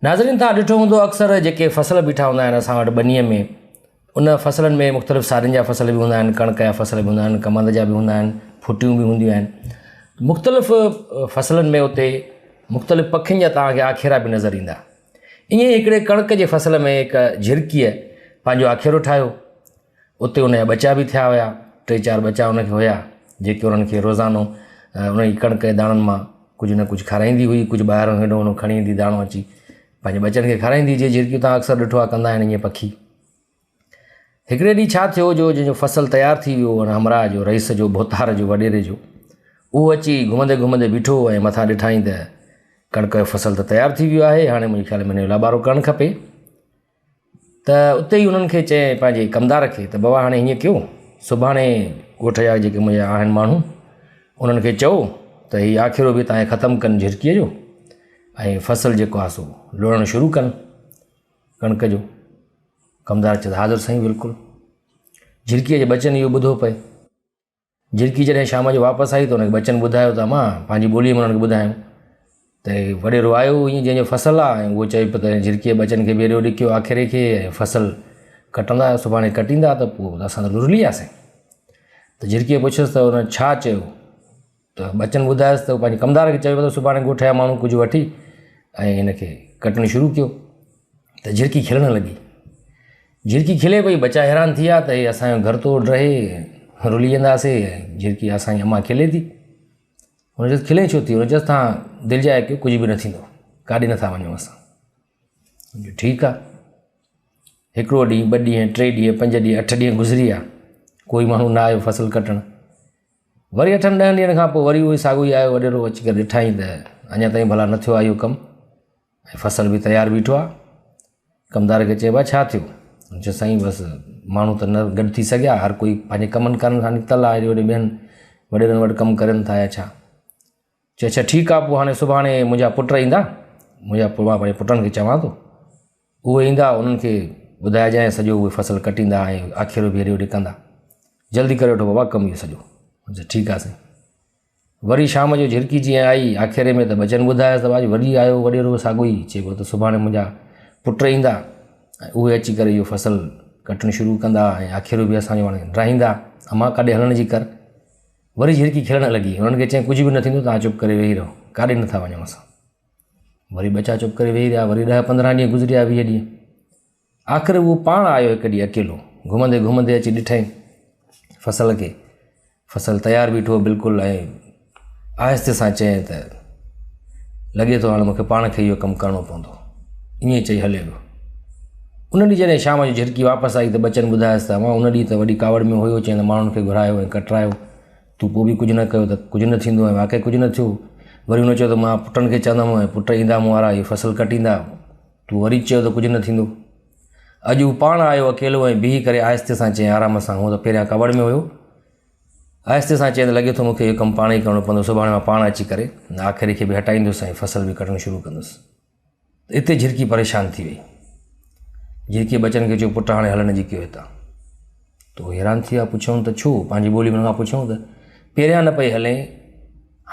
ناظرين توهان ڏٺو هوندو اڪثر جيڪي فصل بيٺا هوندا آهن اسان وٽ ٻنيء ۾ ان فصلن ۾ مختلف سارين جا فصل به هوندا آهن ڪڻڪ جا فصل به هوندا آهن ڪمند جا به هوندا آهن ڦٽيون به هونديون آهن مختلف فصلن ۾ اتي مختلف پکين جا توهان کي آکيرا به نظر ايندا ائين ئي هڪڙي ڪڻڪ جي فصل ۾ هڪ جهرڪيء پنهنجو آکيرو ٺاهيو اتي ان جا ٻچا به ٿيا هيا، ٽي چار ٻچا ان کي هيا، جيڪي انهن کي روزانو انهن جي ڪڻڪ جي داڻن مان ڪجهه نه ڪجهه کارائيندي هئي، ڪجهه ٻاهران هيڏو هوڏو کڻي ايندي داڻو اچي پنهنجي ٻچن کي کارائيندي هئي، جيئن جهرڪيون توهان اڪثر ڏٺو آهي ڪندا آهن ائين پکي. هڪڙي ڏينهن ڇا ٿيو جو جنهن جو فصل تيار ٿي ويو ان همراهه جو رئيس جو ڀوتار جو وڏيري جو اهو اچي گهمندي گهمندي بيٺو ۽ مٿان ڏٺائين ته ڪڻڪ جو فصل ته تيار ٿي ويو آهي هاڻي منهنجي خيال ۾ هن جو لابارو ڪرڻ کپي. ته اتي ئي انهن کي چيائين پنهنجي ڪمدار کي ته بابا هاڻي هيئن ڪيو سڀاڻي ڳوٺ جا جيڪي منهنجا آهن ماڻهو انهن کي چئو ته هي آکيرو به تانجي ختم ڪن جهرڪيء جو ۽ فصل جيڪو آهي سو لوڙڻ شروع ڪن ڪڻڪ جو ڪمدار چيو ته حاضر سائين بلڪل جهرڪيء جي ٻچن اهو ٻڌو پئي جهرڪي جڏهن شام جو واپس آئي ته هن کي ٻچن ٻڌايو ته امان پنهنجي ٻوليء ۾ انهن کي ٻڌايائون ته وڏيرو آيو ائين جنهن جو فصل آهي ۽ اهو چئي پيو ته جهرڪيء ٻچن کي به هيڏو ڏکيو آکيري کي ۽ فصل ڪٽندا سڀاڻي ڪٽيندا ته پوء اسان ته رلي وياسين ته جهرڪيء پڇيس ته هن ڇا چيو ته ٻچن ٻڌايس ته پنهنجي ڪمدار کي چيو ته سڀاڻي ڳوٺ جا ماڻهو ڪجهه وٺي ۽ هن کي ڪٽڻ شروع ڪيو ته جهرڪي کلڻ لڳي. جهرڪي کلي پئي، ٻچا حيران ٿي ويا ته هي اسان جو گهر ٿو ڊهي، رلي وينداسي، جهرڪي اسان جي امان کلي ٿي. هن چيس کلين ڇو ٿي؟ هن چيس توهان دلجاء ڪيو ڪجهه به نه ٿيندو، ڪاڏي نٿا وڃون اسان. ٺيڪ آ. هڪڙو ڏينهن، ٻه ڏينهن، ٽي ڏينهن، پنج ڏينهن، اٺ ڏينهن گذري ويا، ڪوئي ماڻهو نه آيو فصل ڪٽڻ. وري اٺن ڏهن ڏينهن کان پوء وري اهو ئي ساڳيو ئي آيو وڏيرو اچي ڪري ڏٺائين ته اڃا تائين ڀلا نه ٿيو آهي اهو ڪم. ۽ فصل به تيار بيٺو آ. ڪمدار کي چئبو آ ڇا ٿيو؟ هن چيو سائين بس ماڻهو ته نه گڏ ٿي سگهيا هر ڪوئي پنهنجي ڪمن ڪارن کان نڪتل آ هيڏي هوڏي ٻين وڏيرن وٽ ڪم ڪرن ٿا يا ڇا؟ چيو اڇا ٺيڪ آ پوء هاڻي سڀاڻي منهنجا پٽ ايندا منهنجا پوء مان پنهنجي پٽن کي چوان ٿو اهي ايندا انهن کي ٻڌائجانء سڄو اهي فصل ڪٽيندا ۽ آکيرو به هيڏي هوڏي ڪندا جلدي ڪري وٺو بابا ڪم اهو سڄو هن چيو ٺيڪ آ سائين وري شام جو جهرڪي جيئن آئي آکيري ۾ ته ٻچن ٻڌايس ته وري آيو وڏيرو ساڳيو ئي چئي پيو ته سڀاڻي منهنجا پٽ ايندا ۽ اهي اچي ڪري اهو فصل ڪٽڻ شروع ڪندا ۽ آکيرو به اسانجو هاڻي ڊاهيندا امان ڪاڏي هلڻ جي ڪر وري جهرڪي کلڻ لڳي هنن کي چيائين ڪجهه به نه ٿيندو توهان چپ ڪري ويهي رهو ڪاڏي نٿا وڃون اسان وري ٻچا چپ ڪري ويهي رهيا وري ڏهه پندرهن ڏينهن گذريا 20 ڏينهن آخر هو پاڻ آيو هڪ ڏينهن اڪيلو گهمندي گهمندي اچي ڏٺائين فصل کي فصل تيار بيٺو هو بلڪل ۽ آهستي سان چيائين ته لڳي ٿو هاڻي مونکي پاڻ کي اهو ڪم ڪرڻو پوندو ائين چئي هليو ويو ان ڏينهن جڏهن شام جو جهرڪي واپس آئي ته ٻچن ٻڌايس ته امان ان ڏينهن ته وڏي ڪاوڙ ۾ هيو چيائين ته ماڻهن کي گهرايو ۽ ڪٽرايو تون پوء به ڪجهه نه ڪيو ته ڪجهه نه ٿيندو ۽ واقعي ڪجهه نه ٿيو وري هن چيو ته مان پٽن کي چوندم ۽ پٽ ايندا مون وارا اهي فصل ڪٽيندا تون وري چيو ته ڪجهه نه ٿيندو. اڄ هو پاڻ آيو اڪيلو ۽ بيهي ڪري آهستي سان چيائين آرام سان هونء ته پهريان ڪاوڙ ۾ هيو. آهستي سان چيائين ته لڳي ٿو مون کي اهو ڪم پاڻ ئي ڪرڻو پوندو سڀاڻي مان پاڻ اچي ڪري هن آکيري کي به هٽائيندس ۽ فصل به ڪٽڻ شروع ڪندس. ته اتي جهرڪي پريشان ٿي وئي. جهرڪيء ٻچن کي چيو پٽ هاڻي هلڻ جي ڪيو هتان. ته هو حيران ٿي ويا پڇيائون ته ڇو؟ پنهنجي ٻولي ۾ هن کان پڇيائون ته پهريان نه پئي هلين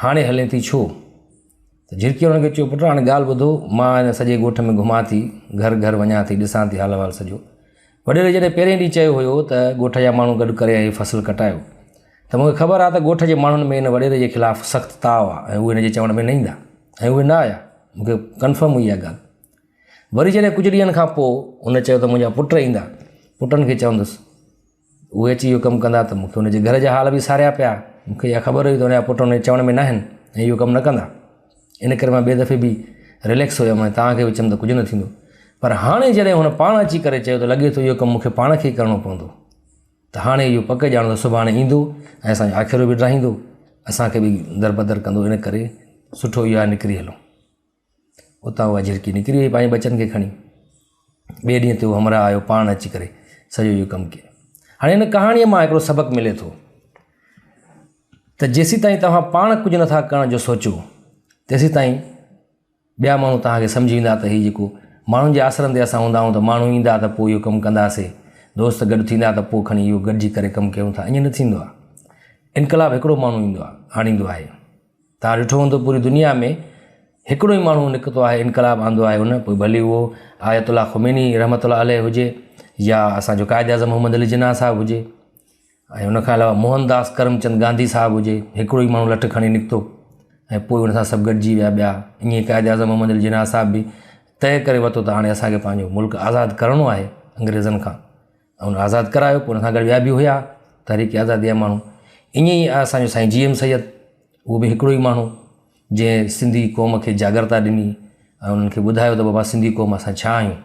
هاڻي هلين ٿي ڇو؟ ته جهرڪيء انهن کي چيو، پٽ هاڻي ڳالهه ٻڌو، مان هن سڄي ڳوٺ ۾ گهمان ٿي، گهر گهر وڃان ٿي، ڏسان ٿي حال احوال سڄو. وڏيري جڏهن پهرئين ڏينهن چيو هيو ته ڳوٺ جا ماڻهو گڏ ڪري ۽ فصل ڪٽايو ته مون کي خبر آهي ته ڳوٺ جي ماڻهن ۾ هن وڏيري جي خلاف سخت تاء آهي ۽ اهي هن جي چوڻ ۾ نه ايندا ۽ اهي نه آيا، مون کي ڪنفرم هئي اها ڳالهه. وري جڏهن ڪجهه ڏينهن کان پوء هن چيو ته منهنجا پٽ ايندا، پٽن کي چوندس. اهي اچي اهو ڪم ڪندا ته مون کي ان جي گهر جا حال به ساريا پيا. مون کي اها خبر هئي ته ان جا پٽ ان جي چوڻ ۾ ناهن ۽ اهو ڪم نه ڪندا. ان ڪري مان ٻئي دفعي به رليڪس هيم ۽ توهان کي به چيم ته ڪجهه نه ٿيندو. پر هاڻي جڏهن هن پاڻ اچي ڪري چيو ته لڳي ٿو اهو ڪم مون کي پاڻ کي ئي ڪرڻو پوندو ته هاڻي اهو پڪ ڄاڻو ته سڀاڻي ايندو ۽ اسان جو آکيرو به ڊاهيندو، اسان کي به دربدر ڪندو ان ڪري سٺو اهو آهي نڪري هلون. اتان اها جهرڪي نڪري وئي پنهنجي ٻچن کي کڻي. ٻئي ڏينهن تي اهو همراهه آيو پاڻ اچي ڪري سڄو اهو ڪم ڪيو. هاڻي هن ڪهاڻيء مان هڪڙو سبق ملي ٿو ته جيسيتائين توهان پاڻ ڪجهه نٿا ڪرڻ جو سوچو تيسيتائين ٻيا ماڻهو توهان کي سمجهي ويندا ته هي جيڪو ماڻهن جي آسرن تي اسان هوندا آهيون ته ماڻهو ايندا ته پوء اهو ڪم ڪنداسي دوست گڏ ٿيندا ته پوء کڻي اهو گڏجي ڪري ڪم ڪيون ٿا ائين نه ٿيندو آهي انقلاب هڪڙو ماڻهو ايندو آهي آڻيندو آهي. توهان ڏٺو هوندو پوري دنيا ۾ هڪڙو ئي ماڻهو نڪتو آهي انقلاب آندو آهي ان پوء ڀلي اهو آيت الله خميني رحمت الله عليه هجي يا اسانجو قائد اعظم محمد علي جناح صاحب هجي ۽ ان کان علاوه موهن داس ڪرمچند گانڌي صاحب هجي هڪڙو ئي ماڻهو لٺ کڻي نڪتو ۽ پوء ان سان سڀ گڏجي ويا ٻيا ائين قائد اعظم محمد علي جناح صاحب به طئي ڪري ورتو ته هاڻي اسانکي پنهنجو ملڪ آزاد ڪرڻو آهي انگريزن کان ۽ ان آزاد ڪرايو پوء ان سان گڏ ٻيا به هيا تحريڪ آزادي جا ماڻهو ائين ئي اسانجو سائين جي ايم سيد اهو به هڪڙو ئي ماڻهو جنهن سنڌي قوم کي جاڳرتا ڏني ۽ انهن کي ٻڌايو ته بابا سنڌي قوم اسان ڇا آهيون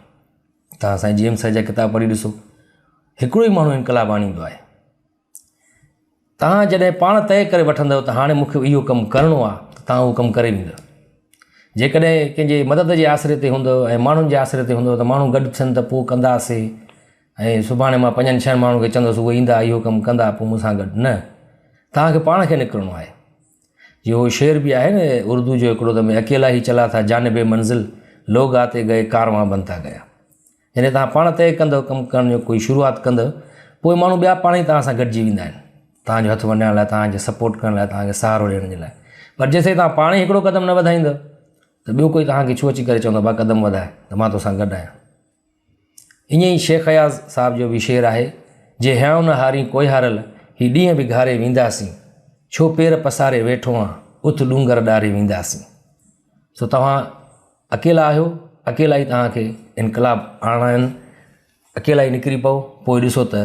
توهان سائين جي ايم سيد جا ڪتاب پڙهي ڏسو هڪڙو ئي ماڻهو انقلاب آڻيندو آهي توهان جڏهن پاڻ طئي ڪري وٺندؤ ته هاڻي مون کي اهو ڪم ڪرڻو آهي ته توهان اهو ڪم ڪري ويندؤ. جيڪڏهن ڪنهن جي مدد جي آسري تي هوندؤ ۽ ماڻهن جي آسري تي هوندؤ ته ماڻهو گڏ ٿين ته پوء ڪنداسي ۽ سڀاڻي مان پنجن ڇهن ماڻهن کي چوندس اهي ايندا اهو ڪم ڪندا پوء مون سان گڏ نه توهان کي پاڻ کي نڪرڻو آهي. جي اهو شعر به آهي نه اردو جو هڪڙو ته مين اڪيلا هي چلا ٿا جانب منزل لوگ آتي گئي ڪاروان بنتا گيا. جڏهن توهان پاڻ طئي ڪندؤ ڪم ڪرڻ جو ڪوئي شروعات ڪندؤ پوء ماڻهو ٻيا پاڻ ئي توهان سان گڏجي ويندا آهن توهان جو هٿ ونڊائڻ لاء توهان کي سپورٽ ڪرڻ لاء توهان کي سهارو ڏيڻ جي لاء پر جيسين توهان پاڻ ئي هڪڙو قدم نه وڌائيندؤ ته ٻيو ڪوئي توهان کي ڇو اچي ڪري چوندو ڀا قدم وڌاء ته مان توسان گڏ آهيان ائين ئي شيخ اياز صاحب جو به شعر آهي جي هيانء نه هارين ڪوئي هارل هي ڏينهن به گهاري وينداسين ڇو پير پساري ويٺو آن اٿ ڏونگر ڏاري وينداسين سو توهان اڪيلا آهيو، اڪيلا ئي توهان کي انقلاب آڻڻا آهن، اڪيلا ئي نڪري پئو، پوء ڏسو ته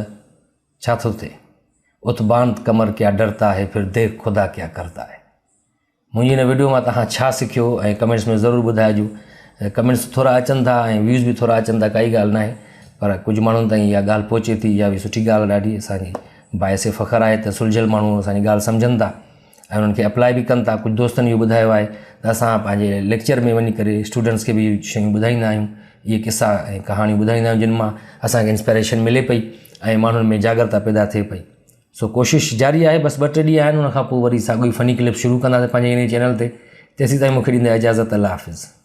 ڇا ٿو ٿئي. ات باند ڪمر ڪيا ڊرتا هي ڦر ديک خدا ڪيا ڪرتا هي. منهنجي هن وڊيو مان توهان ڇا سکيو ۽ ڪمينٽس ۾ ضرور ٻڌائجو. ڪمينٽس ٿورا اچن ٿا ۽ ويوز به ٿورا اچن ٿا ڪائي ڳالهه ناهي پر ڪجهه ماڻهن تائين اها ڳالهه پهچي ٿي اها به سٺي ڳالهه ڏاڍي اسان جي باعث فخر آهي ته سلجهيل ماڻهو اسان جي ڳالهه سمجهن ٿا. ۽ انهن کي اپلاء به ڪن ٿا ڪجهه دوستن اهو ٻڌايو آهي ته اسان پنهنجي ليڪچر ۾ وڃي ڪري اسٽوڊنٽس کي به اهي شيون ٻڌائيندا آهيون اهي قصا ۽ ڪهاڻيون ٻڌائيندا آهيون جن مان اسانکي انسپائريشن ملي پئي ۽ ماڻهن ۾ جاڳرتا پيدا ٿئي پئي سو ڪوشش جاري آهي بس ٻه ٽي ڏينهن آهن ان کان پوء وري ساڳيو ئي فني ڪلپ شروع ڪنداسين پنهنجي ان چينل تي تيسين تائين مونکي ڏيندا اجازت الله حافظ.